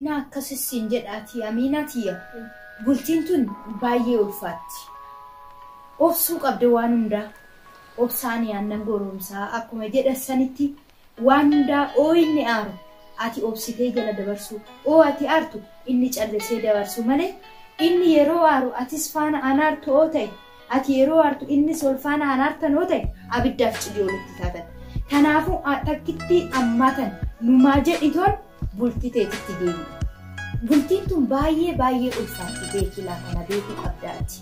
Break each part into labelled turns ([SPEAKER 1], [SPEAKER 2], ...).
[SPEAKER 1] Na akkas siin jedhaati Amiinaa tiyya. Bultiin tun baay'ee ulfaatti. Obsuu qabda waan hundaa. Obsaan aannan goromsaa akkuma jedhan sanitti waan hundaa oo inni aaru ati obsitee jala dabarsuu oo ati aartu inni callisee dabarsu malee inni yeroo aaru atis faana anaartu oo ta'e ati yeroo aartu innis ol faana anaartan oo ta'e abiddaaf cidii walitti taatan. Kanaafuu takkittii ammaa tan numaa jedhitoon bultii teetitti deebi'i. Bultiin tun baay'ee baay'ee ulfaatti beekilaa kana beekuu qabdaati.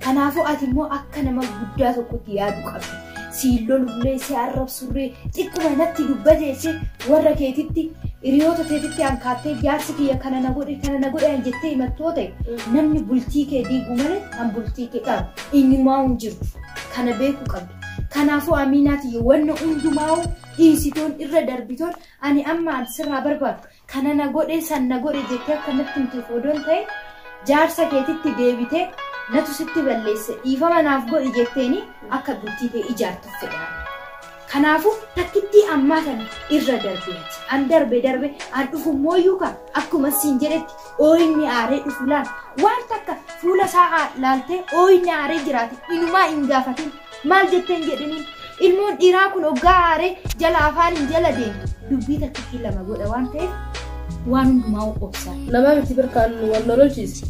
[SPEAKER 1] Kanaafuu ati immoo akka nama guddaa tokkotti yaaduu qabda. Siin lolullee, si arrabsullee, xiqquma natti dubbateesse warra keetitti, hiriyoota keetitti hankaattee jaarsi kiyya kana na godhe kana na godhe jettee himattoo ta'e namni bultii kee diigu malee kan bultii kee qabu eenyumaa hin jiru. Kana beekuu qabda. Kanaafuu Amiinaati wanna hundumaa dhiisitoon irra darbitoon ani amma sirraa barbaadu kana na godhe san na godhe jettee akka natti himtuuf odoon ta'e jaarsa keetitti deebitee natu sitti balleesse dhiifama naaf godhi jetteeni akka bultii ta'e ijaartuuf fedha. Kanaafuu takkittii ammaa kana irra darbeeti. An darbe darbe an dhufu mooyyuu ka akkuma siin jedhetti ooyinni aaree dhufu laal waan takka fuula isaa laaltee ooyinni aaree jiraate inumaa hin gaafatin maal jetteen jedhiniin ilmoon dhiiraa kun oggaa aaree jala afaan hin jala deemu dubbii takkittii lama godha waan ta'eef waan hundumaa obsaa.
[SPEAKER 2] Nama miti birkaan wal lolchiise.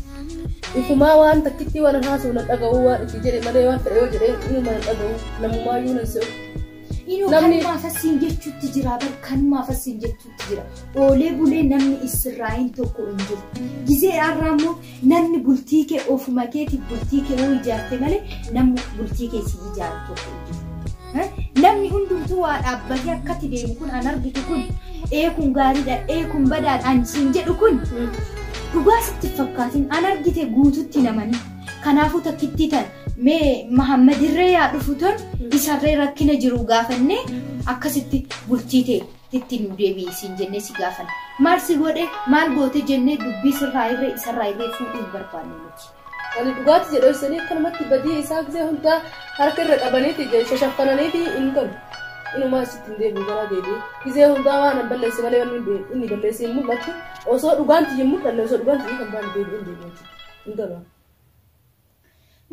[SPEAKER 2] Ifumaa waan takkitti waan haasa'u na dhaga'u waan itti jedhe malee waan fedhe yoo jedhe inuma na dhaga'u namumaayyuu na se'u.
[SPEAKER 1] Inuu kanumaaf asiin jechuutti jira bar kanumaaf asiin jechuutti jira. Oolee bulee namni isirraayin tokko hin jiru. Gizee har'aa immoo namni bultii kee ofuma keetiif bultii kee yoo ijaarte malee namni bultii kee si ijaaru tokko hin jiru. Namni hundumtuu waa dhaabbatee akkatti deemu kun an argitu kun ee kun gaariidha ee kun badaadha an siin jedhu kun dhugaa sitti fakkaatin an argite guututti namanii. Kanaafuu takkittii tan mee Mahammad irree yaa dhufu ton isarree rakkina jiru gaafannee akkasitti bultii ta'e titti nu deebi'i siin jennee si gaafanna. Maal si godhe maal goote jennee dubbii sirraa irree isarraa irree fuudhuu hin barbaanne nuti.
[SPEAKER 2] Ani dhugaati jedhu ibsanii akkanumatti badii isaa gisee hundaa harka irra qabaniiti shashaffananiiti hin galu. Inumaa asitti hin deebi'u gara deebi'e. Gisee hundaa waan an balleesse malee wanni inni balleesse hin mul'atu. Osoo dhugaan tiyya hin mul'anne osoo dhugaan tiyya kan baane deebi'u hin deebi'u hin galu.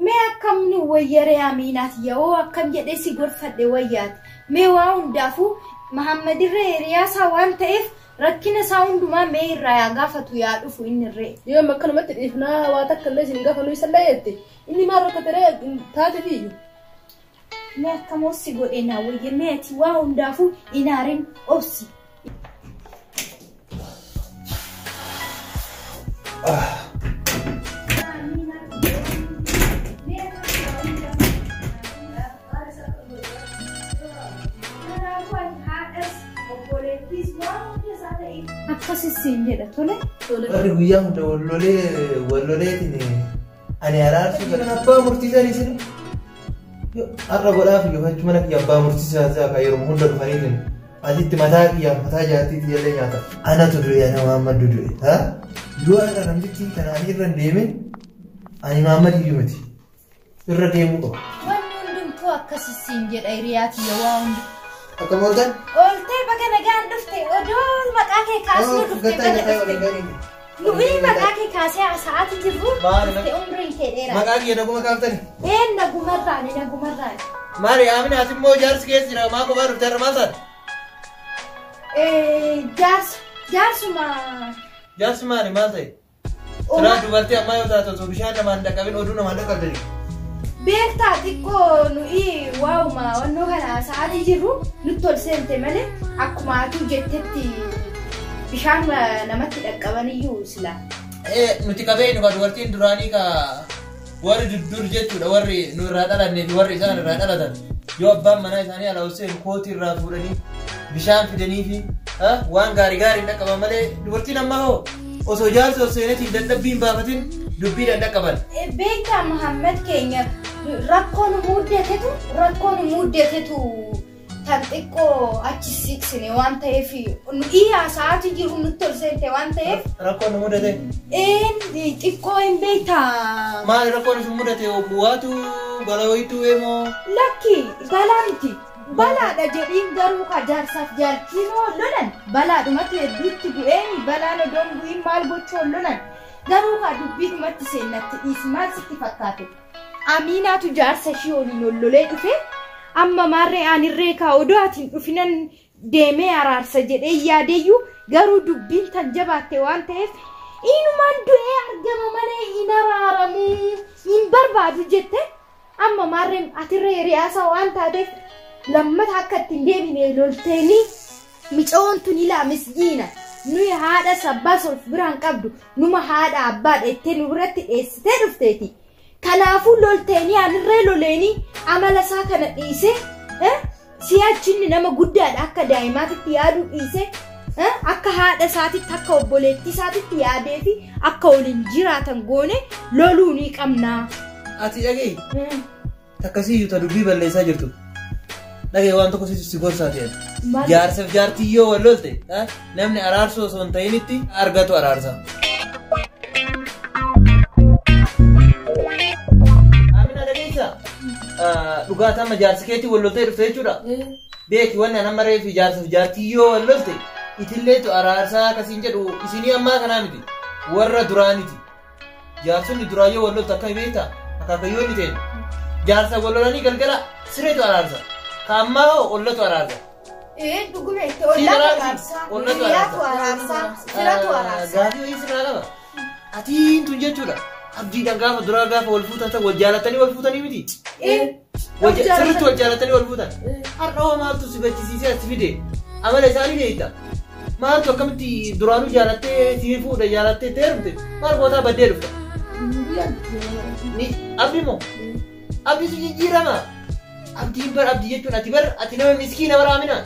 [SPEAKER 1] Mee akkam nu wayyaree Amiinaati yoo akkam jedhee si gorfadhe wayyaati. Mee waa hundaafuu Mahammad irree hiriyaasaa waan ta'eef rakkina isaa hundumaa mee irraa yaa gaafatu yaa dhufu inni irree.
[SPEAKER 2] Yoo amma akkanumatti dhiifnaa waa takka illee isin gaafannu isa illee jette inni maal rakkataree taate fiiyyu.
[SPEAKER 1] Mee akkamoo si godhe naa wayya mee ati waa hundaafuu hin aarin obsi. Akkas siin jedha tole.
[SPEAKER 3] Warri guyyaa hunda wallolee walloleetiin ani araarsuu kan abbaa murtiisan isin har'a godhaaf yoo jechuun mana kiyya abbaa murtiisaa isaa kan yeroo hunda dhufaniitiin asitti mataa kiyyaaf mataa jaartiitti jallee nyaata. Anatu du'e ana Mahammad du'e. Yoo har'a namtichi kanaan irra hin deemin ani Mahammad iyyuu miti. Irra deemuu qaba.
[SPEAKER 1] Wanni hundumtuu akkas siin jedha hiriyaa kiyya waa hundi.
[SPEAKER 3] Akkam ooltan?
[SPEAKER 1] Ooltee baga nagaan dhufte odoo maqaa kee kaasnu dhufte baga dhufte. Nuyi maqaa kee kaasee haasa'aati jirru dhufte umriin kee dheeraa.
[SPEAKER 3] Maqaa kiyya naguma kaaftani?
[SPEAKER 1] Een nagumarraani nagumarraani.
[SPEAKER 3] Maali Amina ati immoo jaarsi keessa jira maa kophaa dhufte har'a maal taate?
[SPEAKER 1] Jaarsa jaarsuma.
[SPEAKER 3] Jaarsi maali maal ta'e? Silaa dubartii ammaa yoo taate osoo bishaan namaan dhaqqabin oduu namaan dhaqqabdani.
[SPEAKER 1] Beektaa xiqqoo nuyi waa'uma wannoo kana haasa'aatii jirru nutti ol seente malee akkuma atuu jettetti bishaan namatti dhaqqabaniyyuu silaa.
[SPEAKER 3] Nuti qabeenyu ka dubartiin duraanii ka warri duddur jechuudha warri nu irraa dhalannee fi warri isaan irraa dhalatan yoo abbaan manaa isaanii ala ol seenu kootii irraa fuudhanii bishaan fidanii fi waan gaarii gaarii dhaqqaban malee dubartiin ammaa hoo osoo jaarsi ol seenetiin dadhabbii hin baafatin dubbiidhaan dhaqqaban.
[SPEAKER 1] Beektaa Mahammad keenya rakkoo nu muddatetu tan xiqqoo achi siqsine waan ta'eef nuyi haasa'aatu jiru nutti ol seente waan ta'eef.
[SPEAKER 3] Rakkoon nu mudate?
[SPEAKER 1] Een xiqqoo hin beektaa.
[SPEAKER 3] Maali rakkoon isin mudate waatu balaa wayituu eemoo?
[SPEAKER 1] Lakki balaa miti. Balaadha jedhiin garuu ka jaarsaaf jaartiin lolan balaadhumatti hedduutti bu'eeni balaan odoon bu'iin maal gochuu lolan garuu ka dubbiidhumatti seennatti dhiisi maal sitti fakkaate Amiinaatu jaarsa ishii waliin ol lolee dhufe amma maarree aanirree kaa odoo atiin dhufinan deemee araarsa jedhee yaadeyyuu garuu dubbiin tan jabaatte waan ta'eef inumaan du'ee argama malee hin araaramuu hin barbaadu jette amma maarreen atirree hiriyaasaa waan taateef lammata akka ittiin deebine lolteenii micoon tun ilaa misgiina nuyi haadha sabbaas of biraan qabdu numa haadha abbaa dheettee nu biratti dheessitee dhufteeti. Kanaafuu lolteenii anirree loleenii amala isaa kana dhiisee si'achinni nama guddaadha akka daa'imaatitti yaaduu dhiisee akka haadha isaatitti akka obboleettii isaatitti yaadee fi akka waliin jiraatan goone loluu ni qabna.
[SPEAKER 3] Ati dhagahi takkasiyyuu ta dubbii balleessaa jirtu. Dhagahi waan tokko si gorsaa ta'e. Jaarsaaf jaartii yoo wal lolte namni araarsuu osoo hin ta'initti argatu araarsa. Amina dhageessaa dhugaataa amma jaarsi keetii wal loltee dhufte jechuudha. Beeki wanni an amma reefu jaarsaaf jaartii yoo wal lolte itilleetu araarsaa akkasiin jedhu isinii ammaa kanaa miti warra duraaniti. Jaarsonni duraa yoo wal loltu akkami beektaa akaakayyoonni ta'e jaarsa wal lolanii galgala sireetu araarsa. Ka ammaa hoo ollatu araarsa.
[SPEAKER 1] Dhuguma itti ollatu araarsa, hiriyaatu araarsa, firatu araarsa.
[SPEAKER 3] Gaafii wayii sirraa qaba. Atiin tun jechuudha. Abdiidhaan gaafa duraa gaafa wal fuutan ta'u wal jaalatanii wal fuutanii miti. Sirriitti wal jaalatanii wal fuutan. Har'a hoo maaltu si bachisiisee as fide? Amala isaanii beekta. Maaltu akkamitti duraanuu jaalattee si fuudha jaalattee itti heerumte maal gootaa baddee dhufta? Abdi moo? Abdiitu jijjiirama. Abdiin bar abdii jechuun ati bar ati nama miskiina bara Amina.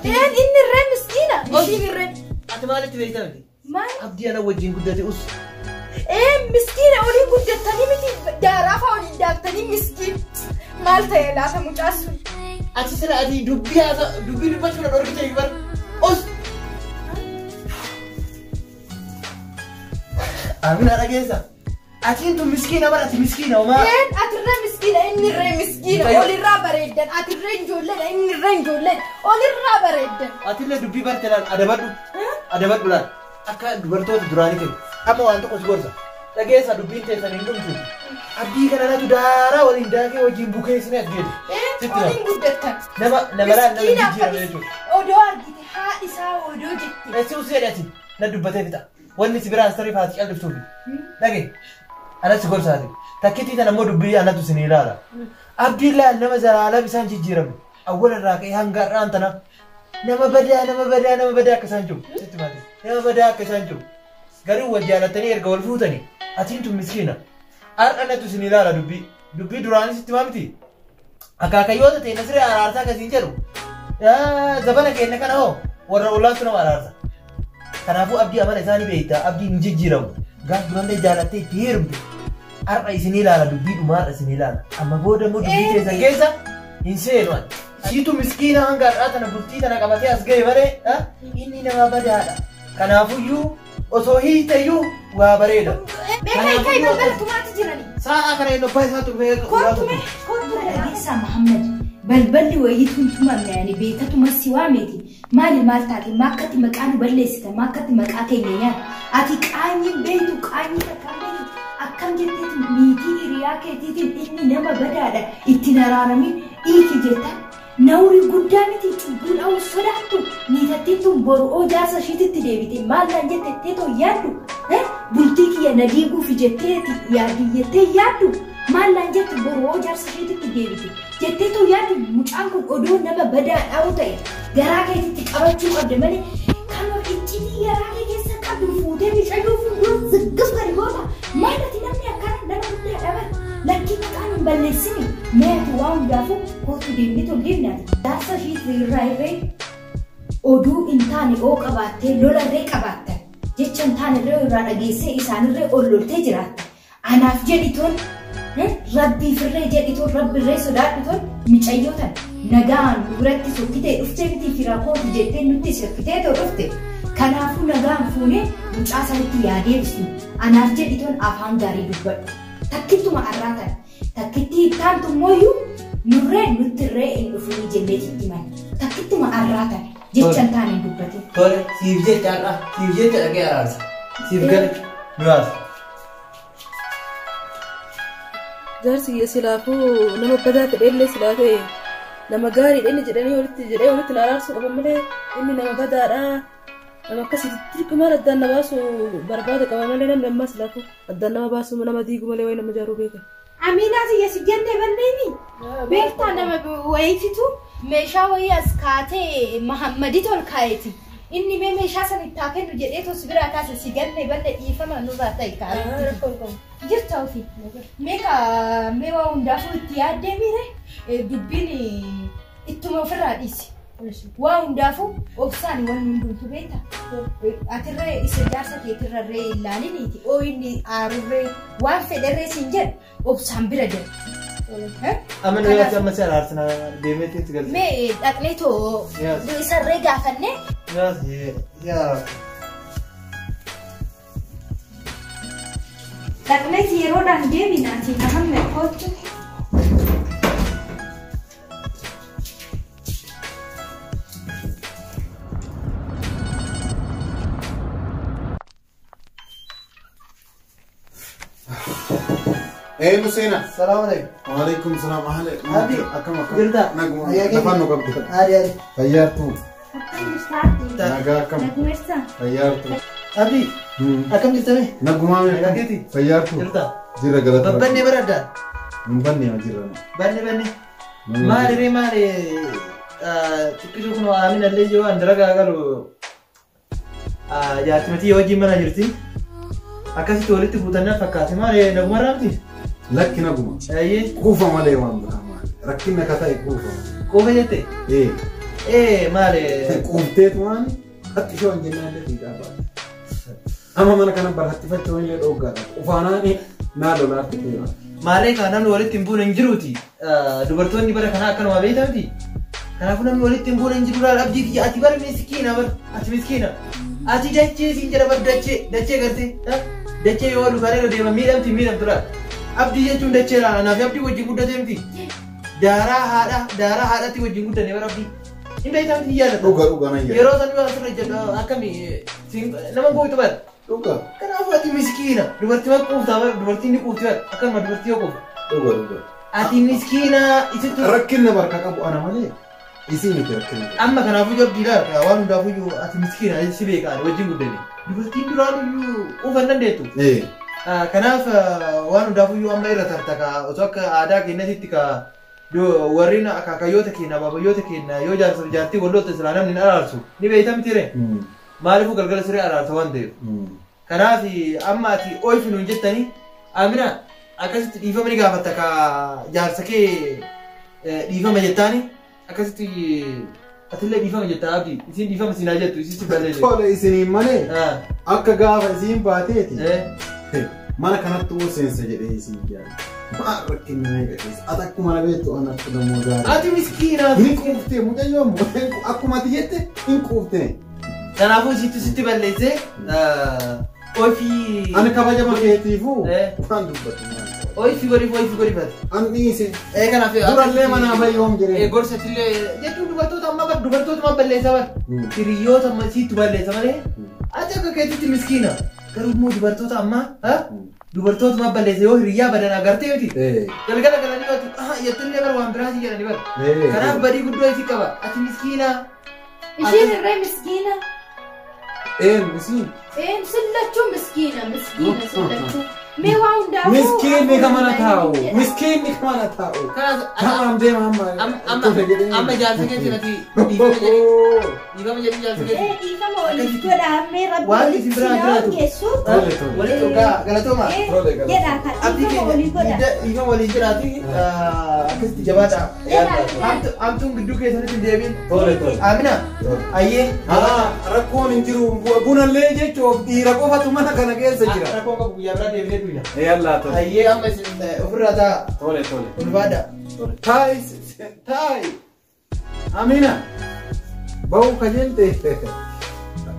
[SPEAKER 1] Inni irree miskiina. Ishiin irree.
[SPEAKER 3] Ati maalitti beekta miti?
[SPEAKER 1] Maal?
[SPEAKER 3] Abdii ana wajjin guddate us.
[SPEAKER 1] Miskiina oliin guddattanii miti daaraa fa'aa oliin daaktanii miskiin. Maal ta'e laata mucaan sun?
[SPEAKER 3] Ati sila ati dubbii haasa dubbii dubbachuu na dhorkite bar us. Amina dhageessa. Atiin tun miskiina bara ati miskiina homaa.
[SPEAKER 1] Atirree miskiina inni irree miskiina olirraa bareeddan atirree ijoolleedha inni irree ijoolleedha olirraa bareeddan.
[SPEAKER 3] Atillee dubbii barte laal adabadhu adabadhu laal akka dubartoota duraanii ta'e amma waan tokko si gorsa dhageessa dubbiin teessan hin dhumtu abdii kana natu daaraa waliin daakee wajjin bukeessine as geesse.
[SPEAKER 1] Waliin guddattan.
[SPEAKER 3] Nama nama laal nama jijjiirame jechuudha.
[SPEAKER 1] Odoo argite haadhi isaa odoo jette.
[SPEAKER 3] Si usee ati na dubbatee fixa wanni si biraan sirrii faati calqiftuufi dhagee. Anas gorsaati. Takkitii tan ammoo dubbii anatu isin ilaala. Abdiin laal nama zalaalam isaan jijjiirame. Awwala irraa ka'ee hanga har'aan tana nama badaa nama badaa nama badaa akka isaan jiru. Sitti maati. Nama badaa akka isaan jiru. Garuu wal jaalatanii erga wal fuutanii atiin tun miskiina. Har'a natu isin ilaala dubbii. Dubbii duraanis itti maamti. Akaakayyoota ta'e nasiree araarsaa akkasiin jedhu. Zabana keenya kana hoo warra ollaantu nama araarsa. Kanaafuu abdii amala isaanii beektaa abdiin hin jijjiiramu. Gaaf durallee jaalattee itti heerumte. Har'a isin ilaala dubbii dhumaa har'a isin ilaala. Amma booda immoo dubbii keessan keessa hin seenu ani. Siitu miskiina hanga har'aa tana bultii tana qabatee as ga'e malee inni nama badaadha. Kanaafuyyuu osoo hiiteyyuu waa bareeda.
[SPEAKER 1] Beekaa kai balbala tumaati jirani.
[SPEAKER 3] Sa'a kana inni abbaa isaa turfee
[SPEAKER 1] Kottume kottu dhageessaa Muhammad. Balballi wayiituun tumamne ani beekatuma si waameeti. Maali maal taate maakkatti maqaa nu balleessita maakkatti maqaa keenya nyaata. Ati qaanyiin beektu qaanyii takkaan beektu akkam jetteeti niitii hiriyaa keetiitiin inni nama badaadha ittiin araaramin dhiiki jetta. Nawri guddaa miti cubbuu dha'uu sodaattu niitattiin tun boru'oo jaarsa ishiititti deebite maal naan jette teetoo yaaddu bultii kiyya na diiguuf jettee yaaddi yaaddu maal naan jettu boru'oo jaarsa ishiititti deebite jetteetoo yaaddu mucaan kun odoo nama badaa dha'u ta'e garaa keetitti qabachuu qabda malee kanuma iccitii garaa kee keessa qabdu fuutee micayyuu fuuldura ziggif gadi goota maal ati namni akkana nama guddaa dhaban lakkii maqaan hin balleessini mee ati waa hundaafuu kootu deemnee tolgeemnaati. Jaarsa ishii irraa irree oduu hin taane oo qabaattee lolarree qabaattan jecha hin taane irree irraa dhageessee isaanirree ol loltee jiraatta. Anaaf jedhitoon rabbiif irree jedhitoon rabbirree sodaadhitoon micayyootan nagaan biratti sokkitee dhuftee miti fira kootu jettee nutti sokkitee too dhufte. Kanaafuu nagaan fuunee mucaa sanitti yaadee ibsinu. Anaaf jedhitoon afaan gaarii dubbadhu. Takkittuma arraa tan takkittii ittaantu mooyyuu Nurree nuttirree hin dhufinii jenneeti itti himan. Takkittuma arraa tana jecha hin taane hin dubbatin.
[SPEAKER 3] Tole siif jecha har'a siif jecha dhaqee araarsa. Siif gale nu yaasa.
[SPEAKER 2] Jaarsi kiyya silaafuu nama badaa ta'ellee silaa ta'e nama gaariidha inni jedhanii walitti jedhee walitti na araarsuu qaban malee inni nama badaadha. Nama akkasitti dirqamaan addaan na baasu barbaada qaba malee namni ammaa silaafuu addaan nama baasu nama diigu malee wayi nama ijaaruu beeka.
[SPEAKER 1] Amiinaa tiyya si jennee banneemi. Beektaa nama wayiititu meeshaa wayii as kaatee Mahammaditu ol kaa'eeti. Inni mee meeshaa sana itti haa kennu jedhee tos biraa kaase si ganne banne dhiifama nurraa ta'e kaa'etti. Jirta ofii. Mee ka mee waa hundaafuu itti yaaddee miire dubbiin ittuma ofirraa dhiisi. Waa hundaafuu obsaan waan hundumtu beekta. Atirree isa jaarsa keetirrarree ilaaliniiti. Oo inni aarurree waan fedherree siin jedhu obsaan bira jira.
[SPEAKER 3] Amma nu yaasa amma si araarsina deemeetti itti galcha.
[SPEAKER 1] Mee dhaqnee too isarree gaafannee
[SPEAKER 3] Yaas si araarsa.
[SPEAKER 1] Dhaqneeti yeroodhaan deebinaati Mahammed kootu.
[SPEAKER 4] Eenyu seenaa?
[SPEAKER 3] Salaam alaikum.
[SPEAKER 4] Waalaikum salaam. Ahla.
[SPEAKER 3] Abdi.
[SPEAKER 4] Akkam akkam.
[SPEAKER 3] Jirta?
[SPEAKER 4] Naguma.
[SPEAKER 3] Fayyaa keeti?
[SPEAKER 4] Lafaan nu qabdi.
[SPEAKER 3] Adi adi.
[SPEAKER 4] Fayyaartuu.
[SPEAKER 1] Akkam jirtaatti?
[SPEAKER 4] Nagaa akkam.
[SPEAKER 1] Nagumarsaa?
[SPEAKER 4] Fayyaartuu.
[SPEAKER 3] Abdi. Akkam jirtame?
[SPEAKER 4] Nagumaa
[SPEAKER 3] Nagaa keeti?
[SPEAKER 4] Fayyaartuu.
[SPEAKER 3] Jirta?
[SPEAKER 4] Jira galata.
[SPEAKER 3] Babbanne bara addaan.
[SPEAKER 4] Hin banne haa jira.
[SPEAKER 3] Banne banne. Maali ree maali xiqqisuu kun Aamin allee yoo an dalagaa galu jaartimatii wajjin mana jirti. Akkasitti walitti buutannaa fakkaate maali naguma raamti?
[SPEAKER 4] Lakki naguma.
[SPEAKER 3] Ayyee.
[SPEAKER 4] Quufa malee waan biraa maali. Rakkinna ka ta'e quufa.
[SPEAKER 3] Quufa jette?
[SPEAKER 4] Ee.
[SPEAKER 3] Ee maali?
[SPEAKER 4] Quufteetu waan hatti ishoo hin jennaan illee fiixaa baate. Amma mana kana barhattifachuu illee dhooggaadha. Qufaanaan naa lolaatti deema.
[SPEAKER 3] Maalee kana namni walitti hin buune hin jiruuti. Dubartoonni bara kanaa akkanuma beektaa miti. Kanaafuu namni walitti hin buune hin jiru laal abdii kiyya ati bara miskiina bara ati miskiina. Ati dachee siin jedha bar dachee dachee gartee dachee yoo dhugaan irra deeman miidhamti miidhamtu laal. Abdii jechuun dachee laal anaaf abdii wajjin guddatee miti. Daaraa haadha daaraa haadhatti wajjin guddanne bara abdii. Hin beektaa miti yaadata.
[SPEAKER 4] Dhuga dhuga nan jedha.
[SPEAKER 3] Yeroo san yoo asirra jedhu akkami nama gootu bara.
[SPEAKER 4] Dhuga.
[SPEAKER 3] Kanaafuu ati miskiina dubartii ma quuftaa bara dubartiin ni quufti bara akkanuma dubartii yoo quufta.
[SPEAKER 4] Dhuga dhuga.
[SPEAKER 3] Ati miskiina isittu.
[SPEAKER 4] Rakkinna barka qabu ana malee isii miti rakkinna.
[SPEAKER 3] Amma kanaafuu abdii laal waan hundaafuu ati miskiina si beeka ani wajjin guddanne. Dubartiin duraan iyyuu quufa hin dandeettu. Kanaaf waan hundaafuu amma irra tarta ka osoo akka aadaa keenyatti ka warreen akaakayyoota keenya abaabayyoota keenya yoo jaarsa jaartii wal lolta silaa namni hin araarsu ni beekta miti ree. Maaliifuu galgala siree araarsa waan ta'eef. Kanaaf amma ati ooyifnu hin jettanii Amina akkasitti dhiifama ni gaafatta ka jaarsa kee dhiifama jettaani akkasitti atillee dhiifama jetta abdii isiin dhiifama siin haa jettu isiin si balleesse.
[SPEAKER 4] Tole isiniin malee akka gaafa isiin baateeti mana kanatti uu seensa jedhee isiin jaalla. Maal rakkinni meeqa keessa ati akkuma na beektu an akka dammoo gaarii.
[SPEAKER 3] Ati miskiina.
[SPEAKER 4] Hin quuftee mucayyoo akkuma ati jette hin quuftee.
[SPEAKER 3] Kanaafuu isiitu sitti balleesse ofii.
[SPEAKER 4] Ani kabajama keetiifuu waan dubbatu maal.
[SPEAKER 3] Oifii godhiif oifii godhifate.
[SPEAKER 4] An dhiise.
[SPEAKER 3] Kanaaf
[SPEAKER 4] Durallee manaa bayyoom jireen.
[SPEAKER 3] Gorsatillee jechuun dubartoota amma bar dubartoota amma balleessa bar. Hiriyoota amma siittu balleessa malee. Ati akka keetitti miskiina. Garuu immoo dubartoota ammaa dubartoota amma balleessa yoo hiriyyaa badan agartee miti. Galgala galanii yoo ati jettullee bar waan biraati jedhani bar. Kanaaf badii guddoo isii qaba. Ati miskiina.
[SPEAKER 1] Ishiin irree miskiina.
[SPEAKER 4] Isiin.
[SPEAKER 1] Sillachuu miskiina miskiina sillachuu. Mee waa hundaafuu.
[SPEAKER 4] Miskiinni ka mana taa'u. Miskiinni ka mana taa'u. Kanaam deema amma.
[SPEAKER 3] Amma jaarsa keetiin ati dhiifama jedhii. Dhiifama jedhii jaarsa keetiin.
[SPEAKER 1] Dhiifama waliif godhaa mee rabbi
[SPEAKER 3] Waan
[SPEAKER 1] walitti
[SPEAKER 3] isin biraa
[SPEAKER 1] si
[SPEAKER 3] jiraatu.
[SPEAKER 1] geessu.
[SPEAKER 3] Walitti dhugaa galatooma.
[SPEAKER 1] Jedhaa kan dhiifama walii godhaa.
[SPEAKER 3] Dhiifama waliin jiraati akkasitti jabaadha. Hamtuun gidduu keessanitti hin deebiin.
[SPEAKER 4] Tole tole.
[SPEAKER 3] Amina. Ayyee.
[SPEAKER 4] Rakkoon hin jiru bunallee jechuuf dhiira qofatu mana kana keessa jira.
[SPEAKER 3] Rakkoon qabu guyyaa biraa deebinee duuna.
[SPEAKER 4] Yallaa tole.
[SPEAKER 3] Ayyee amma isin ofirraa taa'a.
[SPEAKER 4] Tole tole.
[SPEAKER 3] Ulfaadha.
[SPEAKER 4] Taa'i taa'i. Amina. Ba'uu kajeelte.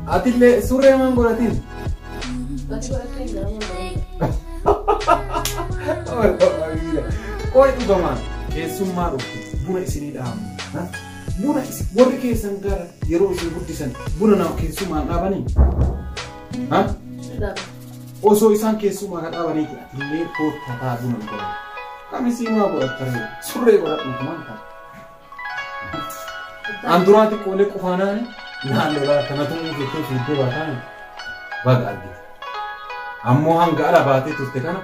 [SPEAKER 4] Atillee surree maan godhatin.
[SPEAKER 2] Ati godhattee hin garamu.
[SPEAKER 4] Qoy dhugamaan. Keessummaa dhufte buna isinii dhaamu. Buna warri keessan gara yeroo isin guddisan buna nama keessummaan dhaabanii. Osoo isaan keessummaa kan dhaabanii atillee koottaa buna godhan. Kamisii maa godhatta surree godhadhu maal ta'a? An duraa xiqqoolee qofaanaani naannoo kanatu jettee fiiddee baataan baga argite. Ammoo hanga ala baatee turte kana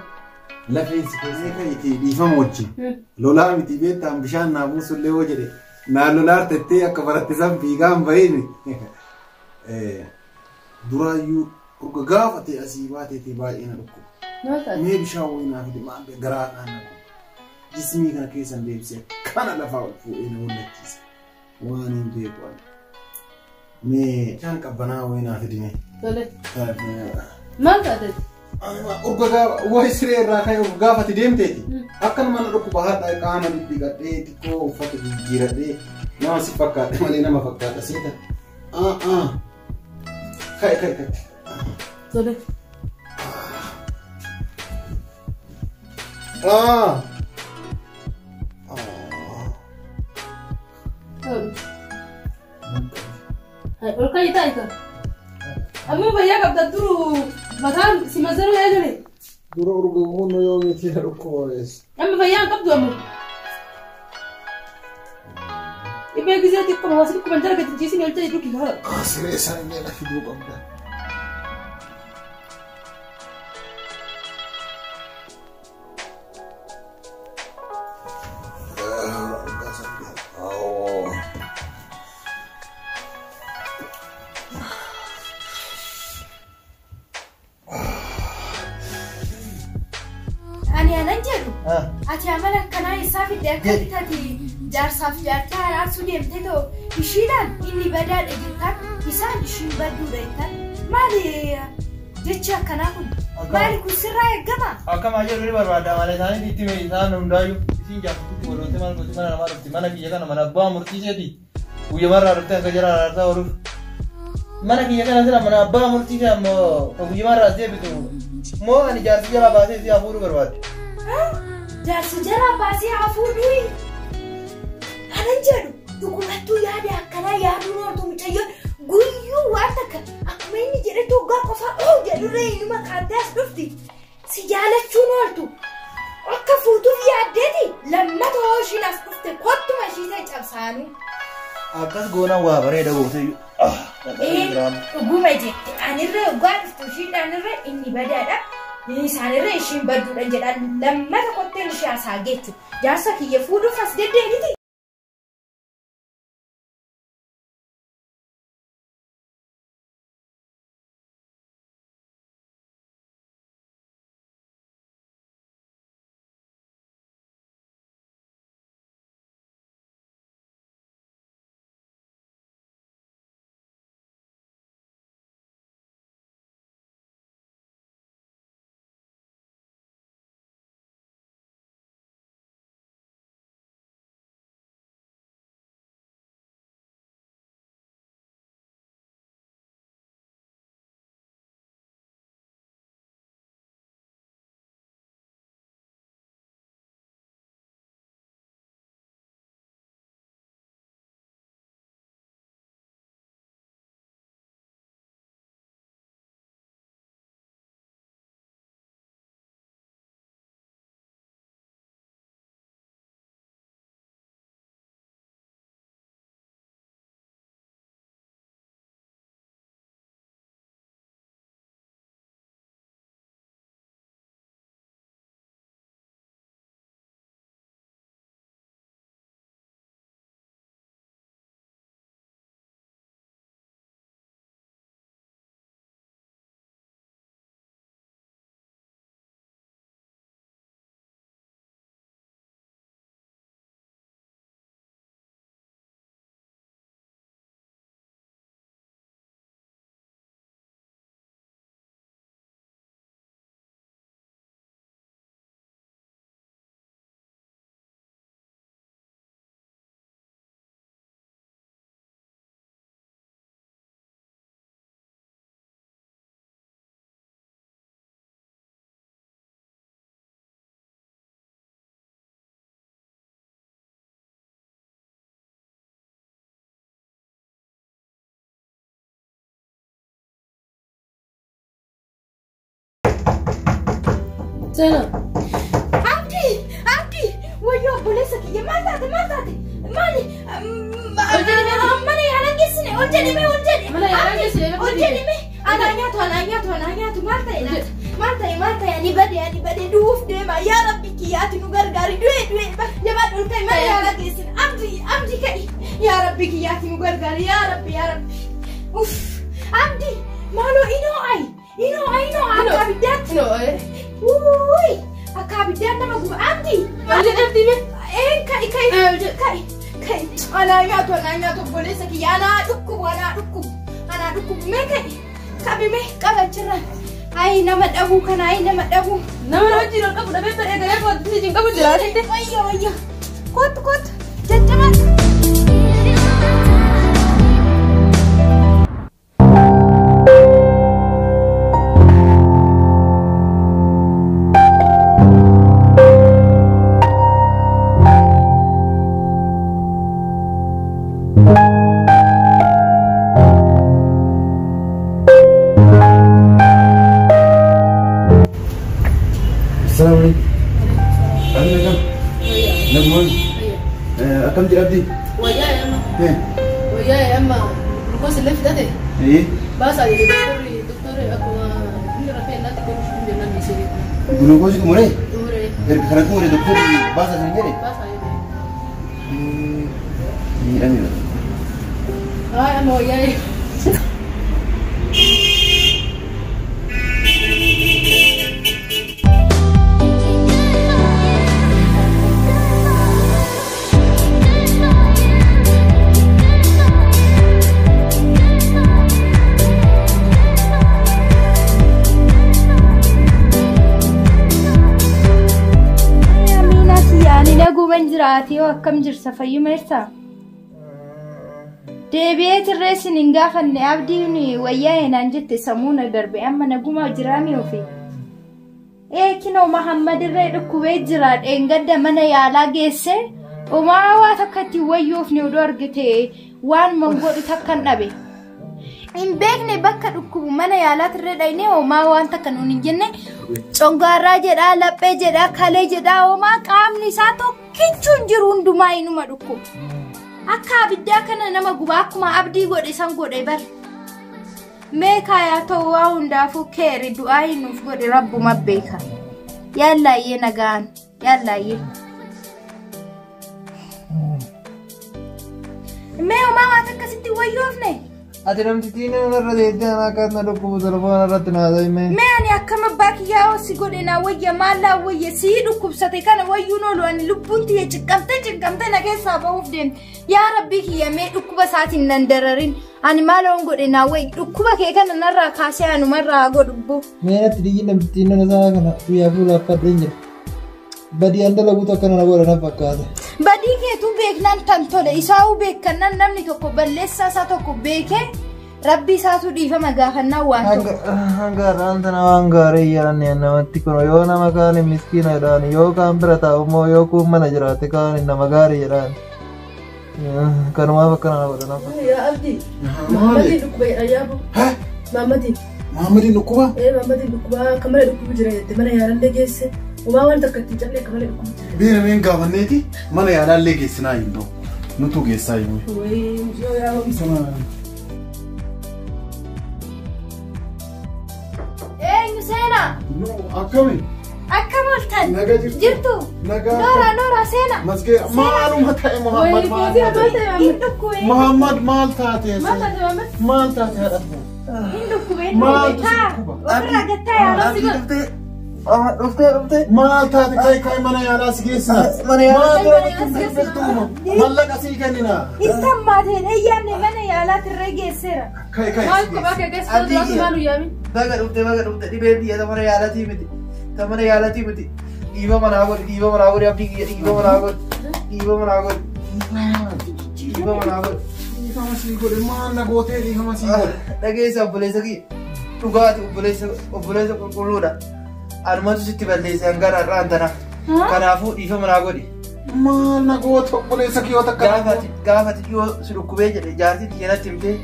[SPEAKER 4] lafeensi keessee kan itti dhiifama wajjin. Lolaa miti beektaan bishaan naa buusullee hoo jedhe naan lolaa tettee akka barattisan fiigaa hin bahin. Duraayyuu urga gaafa ta'e asii baateeti baay'ee na dhukkuba. Mee bishaan wayii naa fide maal garaa kan na dhukkuba. Jismii kana keessan deebisee kana lafaa ol fuudhee na wallachiisa. Waan hin beeku ani. Mee bishaan qabbanaa wayii naa fidi mee.
[SPEAKER 2] Tole. Maal taate?
[SPEAKER 4] Urga gaafa wayi siree irraa ka'e urga gaafati deemteeti. Akkanuma na dhukkuba haadha qaama dhidhiqadhee xiqqoo uffata jijjiiradhee nama si fakkaadhe malee nama fakkaadha seeta. Ka'e ka'e ka'e.
[SPEAKER 2] Tole. Ol ka'ii taa'i ka. Ammoo fayyaa qabda duru mataan si mazaruu eegale.
[SPEAKER 4] Dura urga kun yoo miti na dhukkuba weessa.
[SPEAKER 2] Amma fayyaa hin qabdu ammoo. Dhibee gisee xiqqoo hawaasni dhukkuban jala gadi ciisin ol ta'e dhuki haa.
[SPEAKER 4] Siree isaan illee na fiduu qabda.
[SPEAKER 1] Ani anan jedhu ati amala akkanaa eessaa fidde akka bitati jaarsaaf jaartii araarsuu deemtee ta'u ishiidhaan inni badaadha jettaan isaan ishiin badduudha jettaan maali jechi akkanaa kun maali kun sirraa eegama?
[SPEAKER 3] Akkama jedhu ni barbaada malee isaanii itti mee isaan hundaayyuu isiin jaarsitti godhoote maal gooti mana namaa dhufti mana kiyya kana mana abbaa murtii seeti guyyamarraa dhuftee akka jara araarsaa ooluuf. Mana kiyya kana sila mana abbaa murtii see ammoo ka guyyamarraa as deebitu moo ani jaarsi jalaa baasee si hafuudhu barbaadde.
[SPEAKER 1] Jaarsi jalaa baasee hafuudhu anan jedhu dhugumattuu yaada akkanaa yaaduun ooltu mucayyoon guyyuu waan takka akkuma inni jedhetti hoggaa qofaa oo jedhurree inuma kaantee as dhufti si jaalachuun ooltu akka fuutuuf yaaddeeti lammata hoo ishiin as dhufte kottuma ishii ta'e cabsaanuu.
[SPEAKER 3] Akkas goonaan waa bareeda goote.
[SPEAKER 1] Dhuguma jette anirree hoggaa dhuftu ishiidhaanirree inni badaadha. Isaanirree ishiin badduudha jedhaan lammata kotteen ishee hasaa geechu. Jaarsa kiyya fuudhuuf as deddeebiti.
[SPEAKER 2] Seenaa.
[SPEAKER 1] Abdii! Abdii! Wayyoo obboleessa kiyya maal taate maal taate? Maali? Mana yaalaa geessine ol jedhime ol jedhe.
[SPEAKER 2] Mana yaalaa geessine,
[SPEAKER 1] Ol jedhime. Anaa nyaatu anaa nyaatu anaa nyaatu maal ta'e laata? Maal ta'e maal ta'e ani bade ani bade du'uuf deema yaa rabbi kiyyaati nu gargaari du'e du'e jabaadhu ol ka'i mana yaalaa geessine. Abdii abdii ka'i yaa rabbi kiyyaati nu gargaari yaa rabbi yaa rabbi. Uff abdii maaloo inoo ayi inoo ayi inoo akka abiddaatti.
[SPEAKER 2] Inoo ayi.
[SPEAKER 1] Wuuyi akka abiddaan nama guba abdii.
[SPEAKER 2] Ol jedhe abdii mee?
[SPEAKER 1] Ee ka'i ka'i ka'i ka'i anaa nyaatu anaa nyaatu obboleessa kiyya anaa dhukkubu anaa dhukkubu anaa dhukkubu mee ka'i qabi mee qaba achirra ayi nama dhabuu kana ayi nama dhabuu.
[SPEAKER 2] Nama na wajjin ol qabu dhabee badhee galee kootti hin qabu jiraate.
[SPEAKER 1] Wayyo wayyo kootu kootu jajjabaadhu.
[SPEAKER 3] Assalamu alaikum. Alaikum. Nagumaan. Akkam jira Abdii?
[SPEAKER 2] Wayyaa amma. Wayyaa amma. Glukoos illee fidate. Baasaa jedhe doktorri doktorri akkuma inni rafee naatti godhu hin jennaan dhiisee.
[SPEAKER 3] Gulukoosii xumuree?
[SPEAKER 2] Xumuree.
[SPEAKER 3] Erga kana xumuree doktorri baasaa sin jedhe?
[SPEAKER 2] Baasaa jedhe.
[SPEAKER 3] Miidhameera.
[SPEAKER 2] Haa amma wayyaa.
[SPEAKER 1] Amiina kiyya ani naguman jiraate yoo akkam jirsa fayyuma jirtaa? Deebi'ee tirree isin hin gaafanne abdiin wayyaa eenaan jette sammuu na darbe amma naguma jiraame ofi. Ee kinoo Mahammad irree dhukkubee jira dheengadda mana yaalaa geesse homaa waa takka ittiin wayyoofne odoo argite waan mangodhu takkan dhabe. Hin beekne bakka dhukkubu mana yaalaa tirree dhayne homaa waan takka nuun hin jenne congaarraa jedhaa laphee jedhaa kalee jedhaa homaa qaamni isaa tokkichuu hin jiru hundumaa inuma dhukkubu. Akka abiddaa kana nama guba akkuma abdii godhe san godhe bar. Mee kaayaa ta'u waa hundaafuu keeri du'aa nuuf godhe rabbuma beeka. Yaallayyee nagaan yaallayyee. Mee homaa waan akkasitti wayyoofne?
[SPEAKER 3] Ati namtittiin irra deettee anaa akka na dhukkubu telefoona irratti naa ta'ime.
[SPEAKER 1] Mee ani akkam abbaa kiyyaa si godhe naa wayya maallaa wayya sii dhukkubsate kana wayyuun oolu ani lubbuun tiyya ciqqamte ciqqamte na keessaa ba'uuf deemte. Yaa rabbii kiyya mee dhukkuba isaatiin nan dararin ani maaloon godhe naa wayya dhukkuba kee kana narraa kaasee anumarraa godhu.
[SPEAKER 3] Mee natti dhiyyi namtittiin nama isaa kana guyyaa fuula affadheen jira. Badii an dalagu tokko na godha na fakkaata.
[SPEAKER 1] Badii keetuu beeknaan tan tole isaa'uu beekannaan namni tokko balleessaa isaa tokko beekee rabbi isaatu dhiifama gaafannaa waan tokko.
[SPEAKER 3] Hanga har'aan tana waan gaarii jedhan namatti kun yoo nama kaan miskiina jedhaan yoo kaan bira taa'u immoo yoo kuun mana jiraate kaan nama gaarii jedhaan. Kanumaaf akkana na godha na fakkaata.
[SPEAKER 2] Yaa Abdii. Mahammadiin dhukkuba jedha yaabu. Mahammadiin.
[SPEAKER 4] Mahammadiin dhukkuba?
[SPEAKER 2] Ee Mahammadiin dhukkuba akka malee dhukkubu jira jette mana yaalaallee geesse. Homaa waan takka ittiin cabne akka malee dhukkubu jira.
[SPEAKER 4] Beera meen gaafanneeti mana yaalaallee geessinaa hin ta'u. Nutu geessaa hin
[SPEAKER 2] Wayii yoo yaa
[SPEAKER 1] Eenyu seenaa?
[SPEAKER 4] Akkami?
[SPEAKER 1] Akkam ooltan?
[SPEAKER 4] Nagaa jirtu?
[SPEAKER 1] Jirtu?
[SPEAKER 4] Nagaa.
[SPEAKER 1] Noora noora seenaa.
[SPEAKER 4] Maskee maaluma ta'e Muhammad
[SPEAKER 2] Wayii
[SPEAKER 4] maal
[SPEAKER 2] kootii maal
[SPEAKER 4] taate?
[SPEAKER 2] ta'e
[SPEAKER 1] Hin
[SPEAKER 2] Mahammad?
[SPEAKER 1] dhukkube.
[SPEAKER 4] Muhammad maal taate?
[SPEAKER 2] Maal taate Mahammad?
[SPEAKER 4] Maal taate haadha?
[SPEAKER 1] Hin dhukkube.
[SPEAKER 4] Maaltu si
[SPEAKER 1] Taa.
[SPEAKER 4] dhukkuba?
[SPEAKER 1] Ofirraa gattaa yaalaa si godhu.
[SPEAKER 3] Dhuftee dhuftee dhuftee.
[SPEAKER 4] Maal taate kai kai mana yaalaa si geessina?
[SPEAKER 3] Mana yaalaa
[SPEAKER 4] Maal taate? Mallaqa sii kennina.
[SPEAKER 1] Ittan maateen eeyyaanne mana yaalaa tirree geesseera.
[SPEAKER 4] Kai kai.
[SPEAKER 2] Maal kophaa kee keessa duraatu maal uyyaami?
[SPEAKER 3] Baga dhuftee baga dhuftee dhibeen biyya ta mana yaalatii miti. Ta mana yaalatii miti. Dhiiba manaa godhi dhiiba manaa godhi abdii kiyya dhiiba manaa godhi dhiiba manaa godhi dhiiba manaa godhi.
[SPEAKER 4] Dhiifama sii godhe maal na gootee dhiifama sii godhe?
[SPEAKER 3] Dhageessa obboleessa kiyya dhugaati obboleessa obboleessa qulqulluudha. Anumatu sitti balleesse hanga har'aan tana. Kanaafuu dhiifama naa godhi.
[SPEAKER 4] Maal na goote obboleessa kiyyoota akka
[SPEAKER 3] Gaafa ati dhiyoo si dhukkubee jedhe jaartii tiyya natti himtee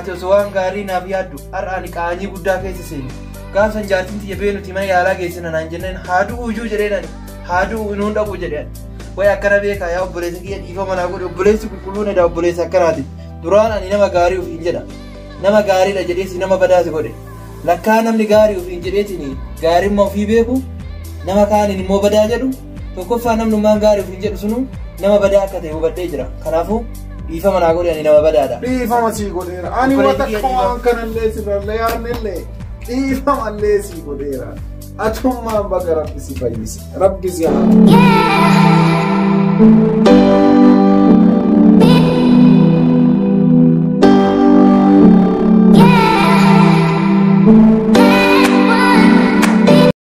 [SPEAKER 3] ati osoo waan gaarii naaf yaaddu har'a ani qaanyii guddaa keessa seene. Gaafsan jaartiin tiyya beenuti mana yaalaa geessina naan jenneen haa du'u iyyuu jedheen ani. Haa du'u inuun dhaqu jedheen. Way akkana beekaa yaa obboleessa kiyya dhiifama naa godhi obboleessi qulqulluun edaa obboleessa akkanaati. Duraan ani nama gaarii ofiin jedha. Nama gaariidha jedheesi nama badaasi godhe. Lakkaa namni gaarii ofiin jedheetiin gaarimmaa ofii beeku nama kaaniin immoo badaa jedhu tokkoffaa namnummaan gaarii ofiin jedhu sunu nama badaa akka ta'e hubadhee jira. Kanaafuu dhiifama naa godhi ani nama badaadha.
[SPEAKER 5] Dhiifama sii godheera. Ani
[SPEAKER 3] Obboleessi
[SPEAKER 5] wata
[SPEAKER 3] kiyya
[SPEAKER 5] waan kanallee sirrallee yaadnellee dhiifamallee sii godheera. Atummaan baga rabbi si fayyise. Rabbi si haa.
[SPEAKER 6] Yeah.